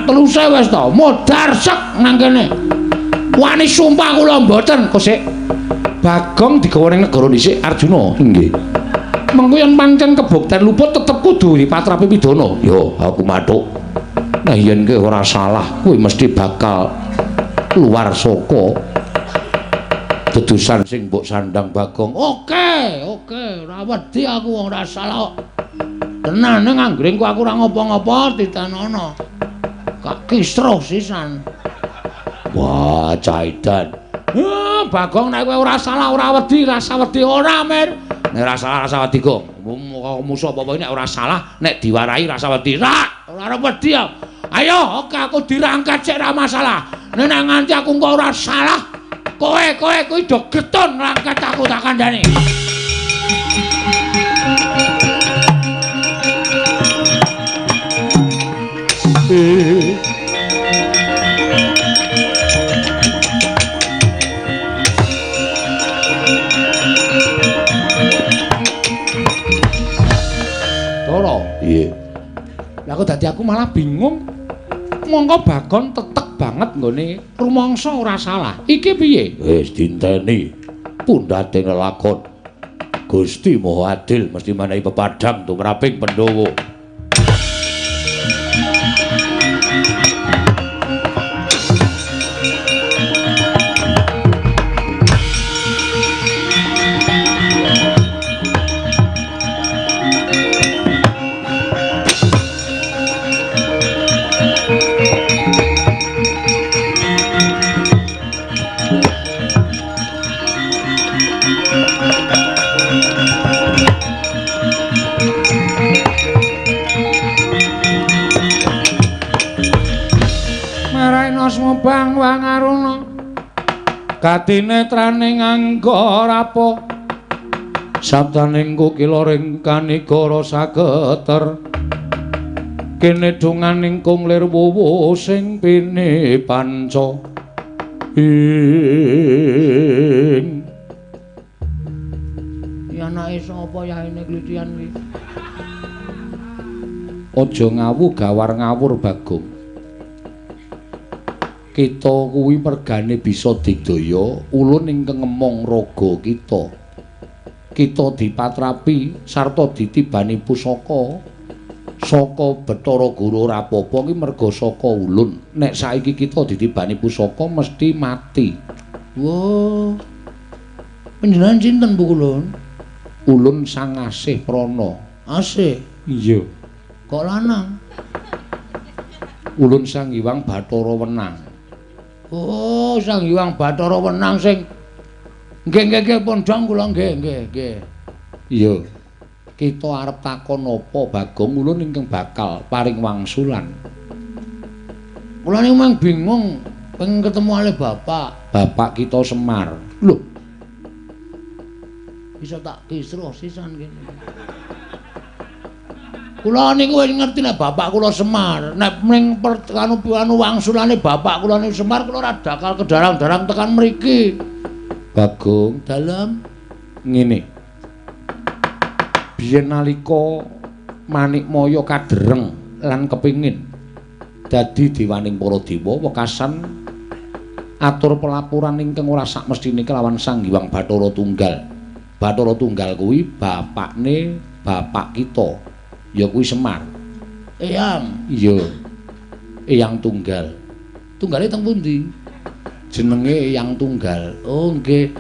Teluse wis to, modar sek nang kene. Wani sumpah kula mboten, kok sik. Bagong digawa ning negara dhisik Arjuna. Nggih. Mengko yen pancen kebukten luput tetep kudu dipatrapi pidana. Yo, aku mathuk. Nah yen kowe ora salah, kowe mesti bakal luar saka dedusan sing mbok sandang Bagong. Oke, oke, ora wedi aku wong ora salah kok. Tenan ning anggringku aku ora ngopo-ngopo ditanono. Kak kisruh sisan. Wah, caidan. Bagong nek kowe ora salah ora wedi, rasa wedi ora, Mir. Nek ora salah rasa wedi, Gong. Musuh apa-apa nek ora salah, nek diwarahi rasa wedi. Ra, ora arep wedi ya. Ayo, oke aku dirangkat sik ora masalah. Nek nganti aku engko ora salah, kowe kuwi do getun ngrangkat aku tak kandhani. Toro. Iya. Lah kok dadi aku malah bingung. Mongko Bagong tetek banget nggone rumangsa ora salah. Iki piye? Wis dinteni. Pundhate nglakon. Gusti Maha Adil mesti menehi pepadhang tumraping Pandhawa. Bang Wangaruna katinetraning angga rapa sabdaning kukila ring kanigara saketer kene donganing kung lir wuwu sing pini panca ing ya anake sapa yaene klitian kuwi. Aja ngawu gawar ngawur Bagong. Kita kuwi mergane bisa digdaya ulun ingkang ngemong raga kita. Kita dipatrapi sarta ditibani pusaka saka Bathara Guru ora apa-apa ki merga saka ulun. Nek saiki kita ditibani pusaka mesti mati. Wah. Panjenengan sinten Bu Ulun? Ulun Sang Asih Prana. Asih? Iya. Kok lanang? Ulun Sang Hyang Bathara Wenang. Oh, Sang Hyang Bathara Wenang sing nggih nggih nggih pondhong kula nggih nggih nggih. Iya. Kita arep takon apa Bagong ulun ingkang bakal paring wangsulan. Kula niku mang bingung pengen ketemu ale bapak. Bapak kita Semar. Lho. Bisa tak kisruh sisan kene. Kula niku wis ngerti nek bapak kula Semar. Nek ning anu wangsulane bapak kula niku Semar, kula ora bakal kedarang-darang tekan mriki. Bagong, dalem ngene. Biyen nalika Manikmaya kadereng lan kepingin dadi dewaning para dewa, wekasan atur pelaporan ingkang ora sakmestine kelawan Sang Hyang Bathara Tunggal. Bathara Tunggal kuwi bapakne bapak kita. Ya kuwi Semar. Eyang. Iya. Eyang Tunggal. Tunggale teng pundi? Jenenge Eyang Tunggal. Oh nggih.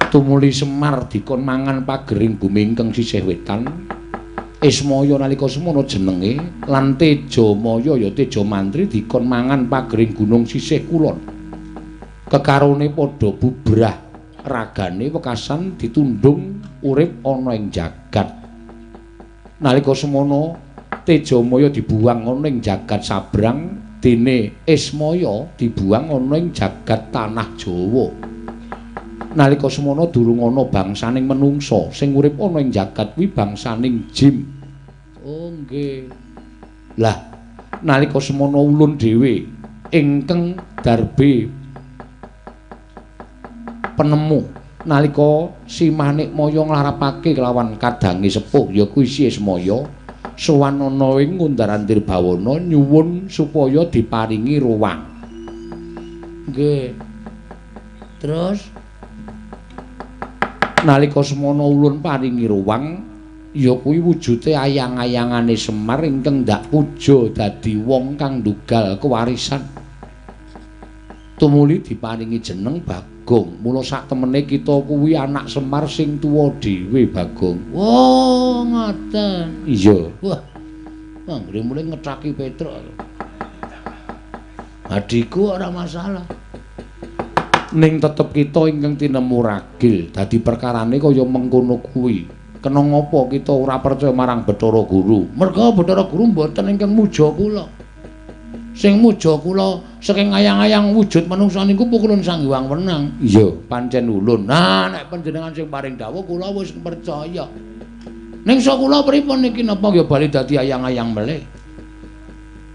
Tumuli Semar dikon mangan pagering bumi ingkang sisih wetan. Ismaya nalika semono jenenge lan Tejamaya ya Tejamantri dikon mangan pagering gunung sisih kulon. Kekarone padha bubrah ragane wekasan ditundung urip ana ing jagat. Nalika semono Tejamaya dibuang ana ing jagat sabrang, dene Ismaya dibuang ana ing jagat tanah Jawa. Nalika semono durung ana bangsaning menungsa, sing urip ana ing jagat kuwi bangsaning jim. Oh nggih. Lah nalika semono ulun dhewe ingkang darbe penemu nalika Si Manikmaya nglarapake kelawan kadange sepuh ya kuwi Si Ismaya Sowan ana ing Ngundar-andir Bawana nyuwun supaya diparingi ruwang. Nggih. Terus nalika semana ulun paringi ruwang ya kuwi wujude ayang-ayangane Semar ingkang ndak puja dadi wong kang ndugal kewarisan. Tumuli diparingi jeneng Bagong. Mula sak temene kita kuwi anak Semar sing tuwa dhewe, Bagong. Oh, ngoten. Iya. Wah. Anggere mulih ngecaki Petruk. Adhiku ora masalah. Ning tetep kita ingkang tinemu ragil, dadi perkarane kaya mengkono kuwi. Kena ngapa kita ora percaya marang Bathara Guru? Merga Bathara Guru mboten ingkang muja kula. Sing muja kula saking ayang-ayang wujud manungsa niku pukulun Sang Hyang Wenang. Iya, pancen ulun. Nah, nek panjenengan sing paring dawuh kula wis percaya. Ning sok kula pripun niki napa ya bali dadi ayang-ayang melih.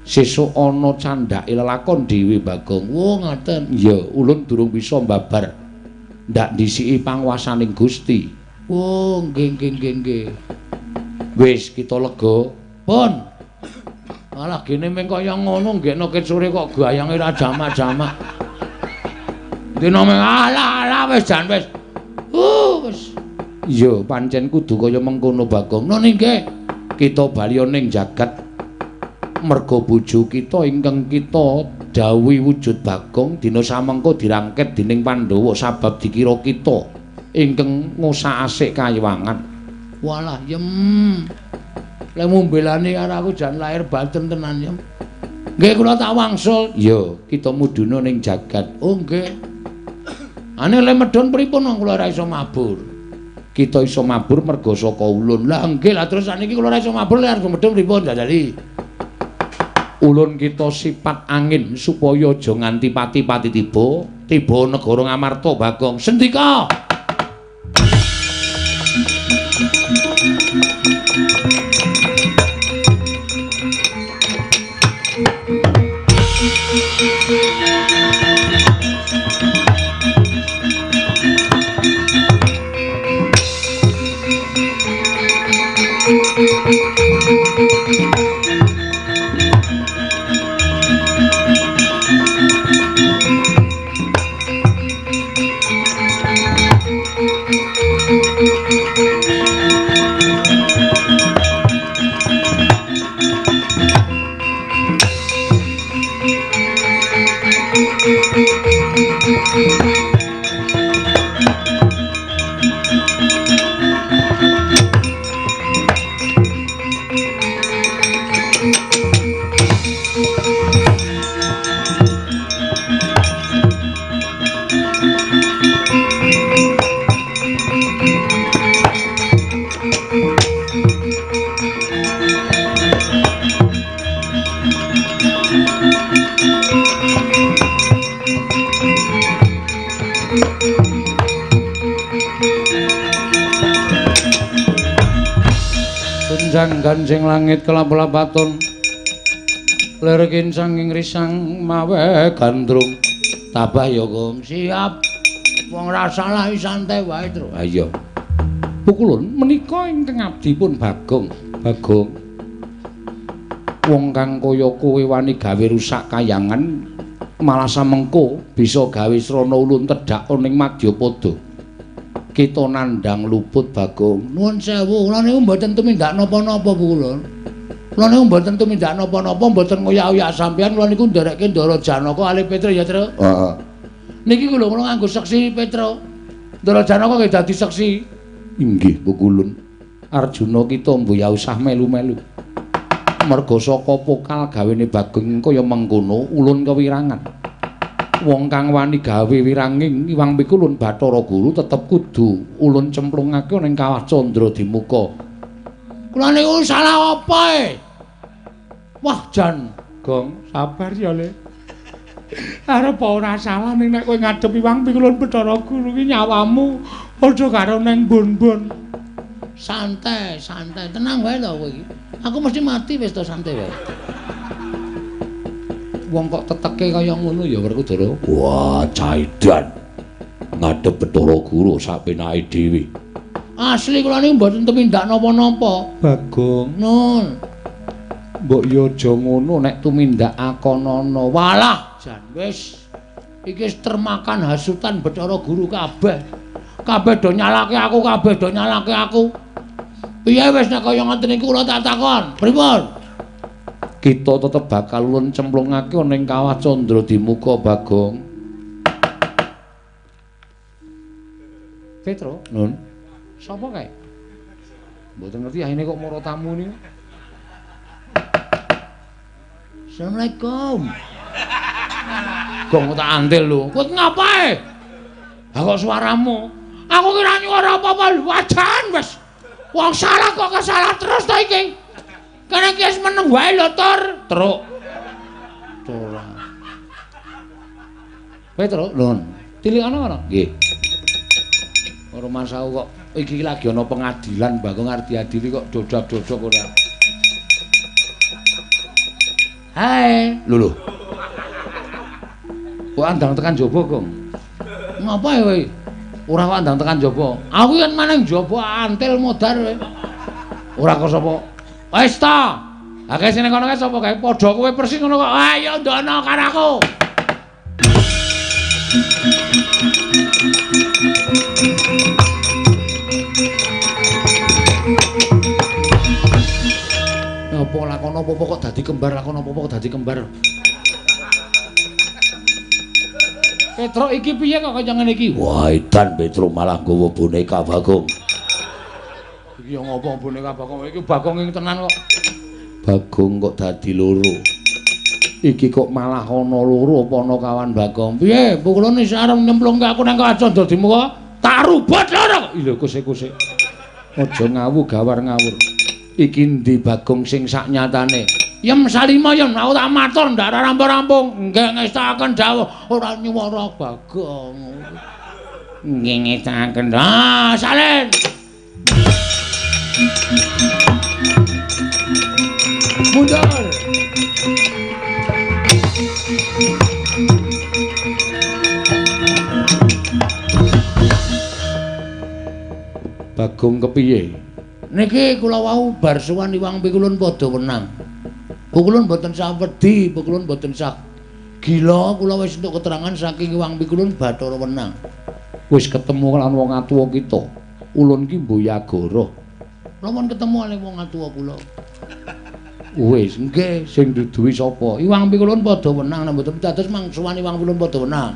Sesuk ana candhake lelakon dhewe, Bagong. Oh, ngoten. Iya, ulun durung bisa mbabar. Ndak ndhisiki panguwasaning Gusti. Oh, nggih nggih nggih nggih. Wis kita lega. Pun. Alah gene meng kaya ngono nggekno ket sore kok gayange ra jamak-jamak. Dina meng alah alah wis jan wis. Wis. Iya, pancen kudu kaya mengkono, Bagong. Nun nggih. Kita bali ning jagat merga bojo kita ingkang kita dawuhi wujud Bagong dina samengko dirangket dening Pandhawa sabab dikira kita ingkang ngusak-asik kayiwangan. Walah yem. Lek mumbelane karo aku jan lahir batin tenan yem. Nggih kula tak wangsul. Iya, kita mudhuna ning jagat. Oh nggih. Ane le medhun pripun wong kula ora iso mabur. Kita iso mabur merga saka ulun. Lah nggih, lah terus saniki kula ora iso mabur lek arep medhun pripun jajali. Ulun kita sifat angin supaya aja nganti pati-pati tiba, tiba negara Ngamarta, Bagong. Sendika. Gonjang ganjing langit kelap-lapaton lir kincang ing risang mawe gandrung. Tabah ya, Gong. Siap. Wong ra salah santai wae, Tru. Ha iya. Pukulun menika ingkang abdi pun Bagong. Bagong. Wong kang kaya kowe wani gawe rusak kayangan malah samengko bisa gawe srana ulun tedhak ning madyapada. Kita nandhang luput, Bagong. Nuwun sewu, kula niku mboten tumindak napa-napa, Pukulun. Kula niku mboten tumindak napa-napa, mboten ngoyak-oyak sampeyan, kula niku nderekke Ndara Janaka alih Petruk ya, Truk. Heeh. Niki lho kula nganggo seksi Petruk. Ndara Janaka nggih dadi seksi. Inggih, Pukulun. Arjuna kita mbuh ya usah melu-melu. Merga saka pokal gawene Bagong kaya mengkono ulun kewirangan. Wong kang wani gawe wiranging Iwang Pikulun Bathara Guru tetep kudu ulun cemplungake ning kawah Candra Dimuka. Kula niku salah apa e? Wah jan, Gong, sabar ya, Le. Arep ora salah ning nek kowe ngadep Iwang Pikulun Bathara Guru ki nyawamu padha karo neng bon-bon. Santai, santai, tenang wae to kowe iki. Aku mesti mati wis to, santai wae. Wong kok teteke kaya ngono ya Werkudara. Wah, caidan. Ngadep Bathara Guru sak penake dhewe. Asli kula niku mboten tumindak napa-napa. Bagong, nun. Mbok yo aja ngono nek tumindak akonana. Walah, jan wis iki wis termakan hasutan Bathara Guru kabeh. Kabeh do nyalake aku, kabeh do nyalake aku. Piye wis nek kaya ngoten iki kula tak takon. Pripun? Kita tetep bakal ulun cemplungake ana ing Kawah Candra Dimuka, Bagong. Petro, Nun. Sapa kae? Mboten ngerti ahine kok mara tamu niku. Assalamualaikum. Gong tak antil lho. Kowe ngapae? Ha kok suaramu? Aku kira nyuara apa-apa wajan wis. Wong salah kok kesalah terus ta iki. Kene iki wis meneng wae lho, Tur. Truk. Ora. Petro, Nun. Tilikane ana? Nggih. Ora masaku kok iki lagi ana pengadilan Bagong arep diadili kok dodak-dodok ora. Hai, lho lho. Kok andang tekan jaba, Gong? Ngapa ya kowe? Ora kok andang tekan jaba. Aku yen maneng jaba antil modar kowe. Ora kok sapa? Wis ta. Ha kae sing kono kae sapa kae? Padha kowe persis ngono kok. Ayo ndono karo aku. Apa lakon apa-apa kok dadi kembar, lakon apa-apa kok dadi kembar. Petro iki piye kok kaya ngene iki? Wah, edan Petro malah nggawa boneka Bagong. Iki yo ngopo boneka Bagong? Iki Bagong ing tenan kok. Bagong kok dadi loro. Iki kok malah ana loro apa ana kawan Bagong? Piye? Pukulun wis arep nyemplungke aku nang Kawah Candra Dimuka, tak rubut loro. Lho kuse-kuse. Aja ngawu gawar ngawur. Iki endi Bagong sing sak nyatane? Yem salima yen aku tak matur ndak rampung-rampung. Nggih ngestakaken dawuh ora nyuwara Bagong. Nggih ngestakaken. Ah, salin. Mundur. Bagong kepiye? Niki kula wau bar sowan Iwang Pikulun padha wenang. Pikulun mboten sah wedi, Pikulun mboten sah gila, kula wis entuk keterangan saking Iwang Pikulun Bathara Wenang. Wis ketemu lan wong atuwa kita. Ulun ki Mboyagara. Kula pun ketemu kali wong atuwa kula. Wis nggih, sing duduhi sapa? Iwang Pikulun padha wenang, nek mboten dados mangsuwan Iwang Pikulun padha wenang.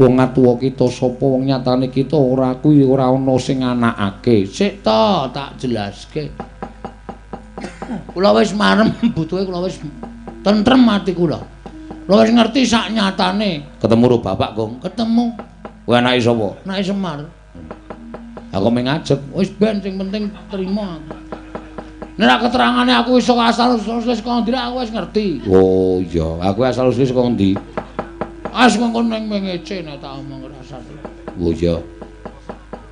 Wong atuwa kita sapa wong nyatane kita ora kuwi ora ana sing anakake. Sik ta tak jelaske. Kula wis marem butuhe kula wis tentrem ati kula. Kula wis ngerti sak nyatane. Ketemu karo bapak, Gong? Ketemu. Kowe anake sapa? Anake Semar. Aku mung ngajeg, wis ben sing penting trima aku. Nek keterangane aku iso asal usule saka ndi aku wis ngerti. Oh iya, aku asal usule saka ndi? As mengko ning mengece nek tak omong rasane. Oh iya.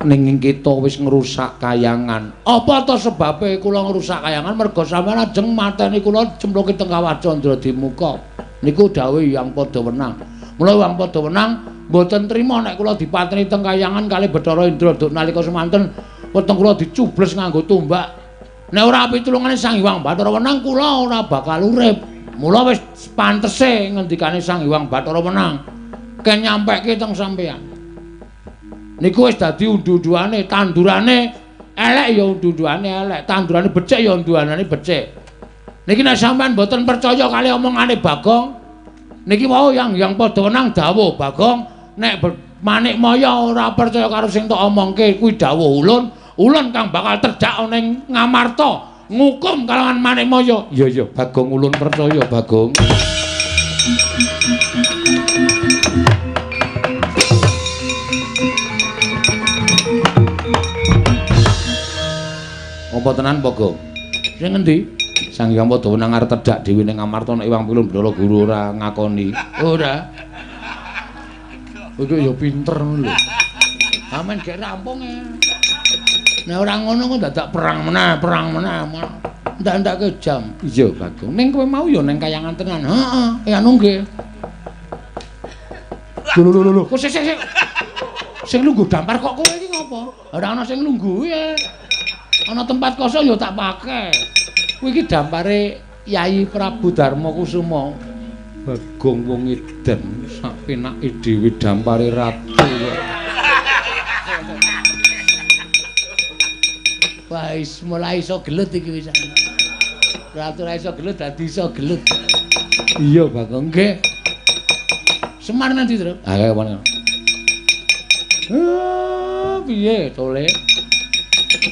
Ning kita wis ngrusak kayangan. Apa ta sebabe kula ngrusak kayangan? Merga sampeyan ajeng mateni kula cemplungke teng Kawah Candra Dimuka. Niku dawuh Hyang Padha Wenang. Mula Hyang Padha Wenang mboten trima nek kula dipateni teng kayangan kali Bathara Indra duk nalika semanten weteng kula dicubles nganggo tombak. Nek ora pitulungane Sang Hyang Bathara Wenang kula ora bakal urip. Mula wis pantese ngendikane Sang Hyang Bathara Wenang ken nyampeke teng sampeyan. Niku wis dadi undu-unduane, tandurane elek ya undu-unduane elek, tandurane becik ya unduanane becik. Niki nek sampeyan mboten percaya kali omongane Bagong, niki wau Hyang Hyang Padha Wenang dawuh Bagong nek Manik Maya ora percaya karo sing tok omongke kuwi dawuh ulun, ulun kang bakal terjak ana ing Ngamarta ngukum kalawan Manik Maya. Iya iya Bagong ulun percaya Bagong. Apa tenan Bagong? Sing ngendi? Sang Hyang Padha Wenang arep tedhak dhewe ning Ngamarta nek Iwang Pilun Bathara Guru ora ngakoni. Ora. Kowe ya pinter ngono lho. Amen gek rampung e. Nek ora ngono kok dadak perang meneh, perang meneh. Ndak-ndake jam. Iya, Bagong. Ning kowe mau ya ning kayangan tenan. Heeh, anu nggih. Lho lho lho lho, kok sik sik sik. Sing lungguh dampar kok kowe iki ngopo? Ora ana sing lungguh ya. Ana tempat kosong ya tak pakai. Kuwi iki dampare Yai Prabu Darma Kusuma. Bagong wong edan sak penake dhewe dampare ratu kok. Wah, wis mulai iso gelut iki wis. Ratu ora iso gelut dadi iso gelut. Iya, Bagong. Nggih. Semar nanti, Tru. Ah, kaya mana? Piye tole?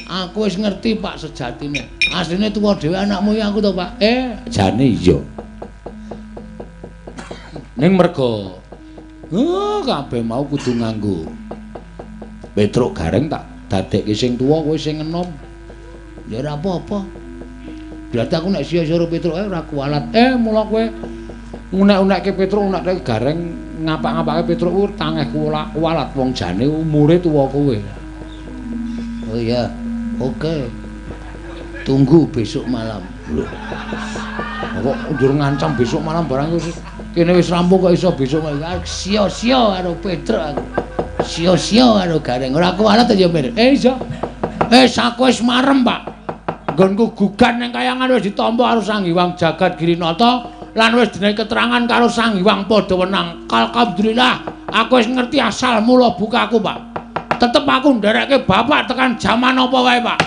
Aku wis ngerti, Pak, sejatine. Asline tuwa dhewe anakmu ya aku to, Pak. Jane iya. Ning merga kabeh mau kudu nganggo Petruk Gareng tak dadekke sing tuwa kowe sing enom. Ya ora apa-apa. Berarti aku nek sia-sia karo Petruk ora kualat. Mula kowe unek-unekke Petruk, unek-unekke Gareng, ngapak-ngapake Petruk kuwi tangeh kualat wong jane umure tuwa kowe. Oh iya, oke. Tunggu besok malam. Lho. Kok njur ngancam besok malam barang wis kene wis rampung kok iso besok malam. Sia-sia karo Petruk aku. Sia-sia karo Gareng. Ora kualat ya, Mir. Iya. Aku wis marem, Pak. Nggonku gugan ning kayangan wis ditampa karo Sang Hyang Jagat Girinata lan wis dinehi keterangan karo Sang Hyang Padhawenang. Alhamdulillah, aku wis ngerti asal mula bukaku, Pak. Tetep aku nderekke bapak tekan jaman apa wae, Pak.